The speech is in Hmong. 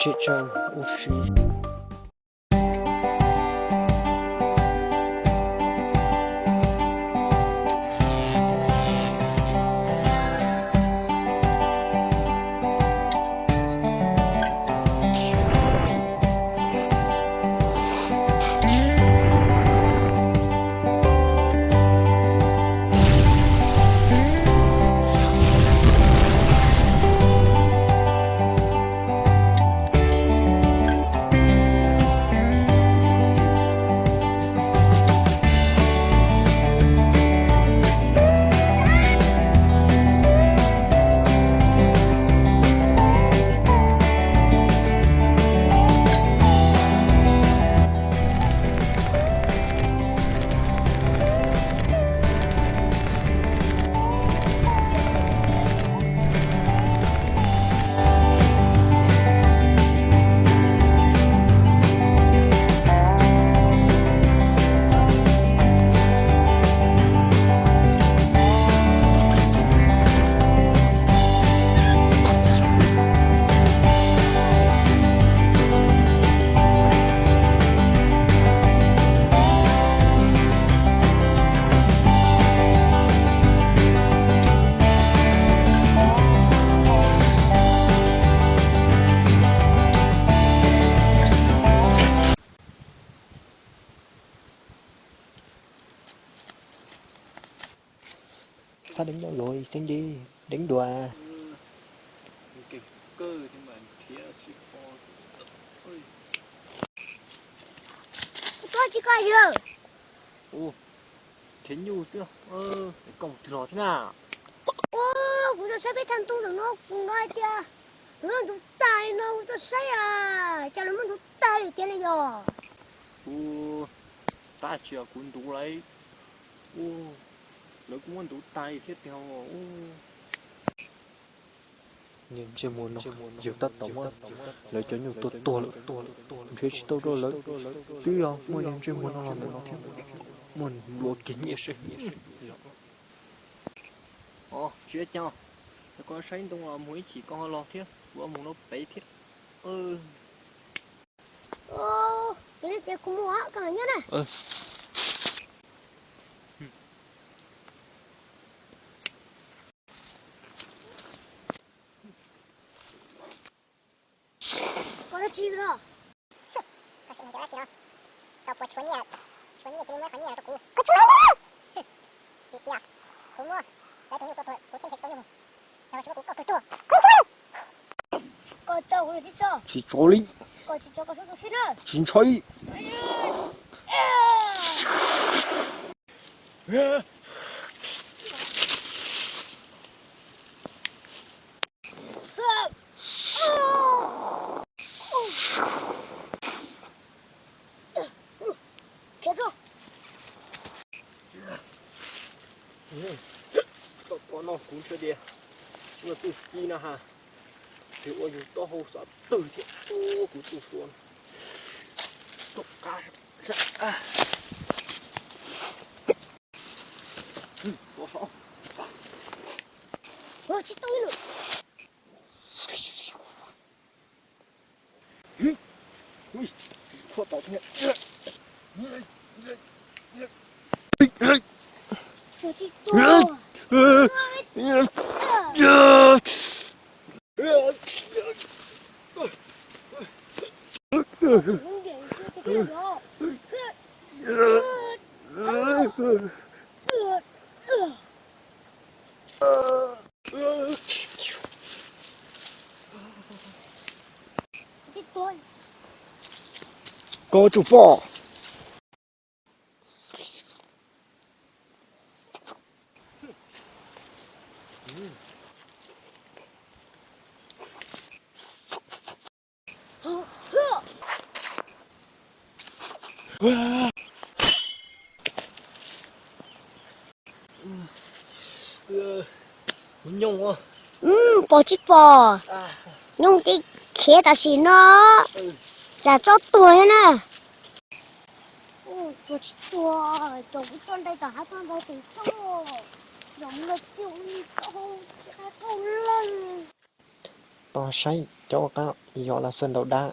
Tshem tsawg ua si. Sab deev nyob luag xeeb dib deev dua. Koj tsis koj yawg. Nrhiav nyuj xwb, koj mus twg los thiab na? Ua, kuv tuaj saib peb thaj ntuj ntawm no, kuv hnov hais tias nws muaj ntxuav tag li no, kuv tuaj saib a, cas nws muaj ntxuav tag li tiag li yog. Ua, tab tsis yog kuv ntxuav lauj. Ua, lawv kuj muab ntxuav tag li thiab tiag. Niag ntsej muag no, yawg tab tom muab lawv cov nyuj tua tuag lawm, nrhiav tsis tau rau lawv. Twb yog muaj niag ntsej muag no los ntawm no thiab, muaj nplua kiag nyiaj seb. Tsis ua cas, koj saib ntoo los mus ib chim koj ho los thiab, kuv mus no pem thiab. Ces kuv mus, koj nyob na. Koj dab tsi no? Koj tseem hais tias dab tsi no? Koj puas tshuav nyiaj, tshuav nyiaj cia li muab qhov nyiaj rau kuv. Kuv tsis muaj nyiaj. Tiag tiag, kuv muab lawv tus nyuj tua tuag, kuv thiaj nrhiav tsis tau nyuj mus. Yog tsis muaj kuv koj kawg tuag. Kuv tsis muaj nyiaj. Koj tso kuv los tsis tso? Tsis tso li. Koj tsis tso koj suav tus sib na. Tsis ntshai li. Koj pom no kuv ntshe tias ua txuj ci no ha, ces ua yus taub hau xav twg thiab. Kuv txuj xua no, txoj qab sab, pov saum. Tsis tau li lawm. Khuaj tau thiab. Koj tsum pom. Nyooj, pom tsis pom? Nyooj ces khiav tam sim no, tsam tsob tuag thiab na. Tuag tsis tuag, cov kuv tso nrau tom hav toj ntawd tus txoj, yog mus lawm tiag ua li tau, tau leej. Tos saib Cov ua qaab yog lug xuj ntau dab.